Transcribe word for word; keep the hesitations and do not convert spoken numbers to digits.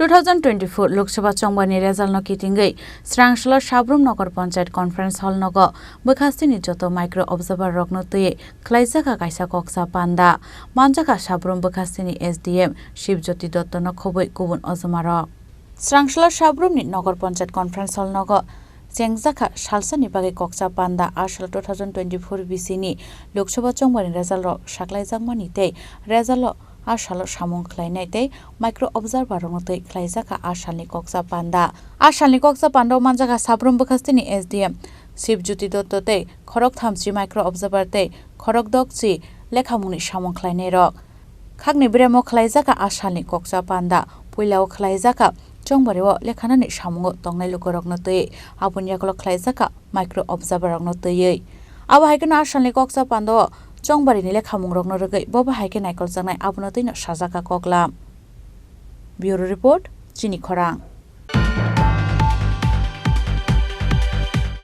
Two thousand twenty-four Lok Sabha chongbarni result no kitingwi Srangsalo Sabrum Nagar Panchayat Conference Hall nogo bwkhastini joto micro observer rokno twiwi khlaijak kha kaisa koksa panda. Manjak kha Sabrum bwkhastini S D M Shivjyoti Dotto no khobwi kubun ojoma rok. Srangsalo Sabrumni Nagar Panchayat Conference Hall nogo chengjak kha salsani bagwi koksa panda. A salo two thousand twenty-four bisini Lok Sabha chongbarni result rok saklaijakmani tei result o a salo samung khlainai tei micro observer rokno twi khlaijak kha a salni koksa panda. A salni koksa panda o manjak kha Sabrum bwkhastini S D M Shivjyoti Dotto tei khorok thamchi micro observer tei khorok dokchi lekhamungni samung khlainai rok. Khakni beremo khlaijak kha a salni koksa panda. Puila o khlaijak kha chongbari o lekhanani samungo tongnai lukurokno twi aboni yakulo khlaijak kha micro observer rokno twiwi. Abo hai kheno a salni koksa panda o chongbarini lekhamungrokno rwgwi bo bahai khe naikoljaknai abono twino sajak kha koklam. Bureau Report, Chini Khorang.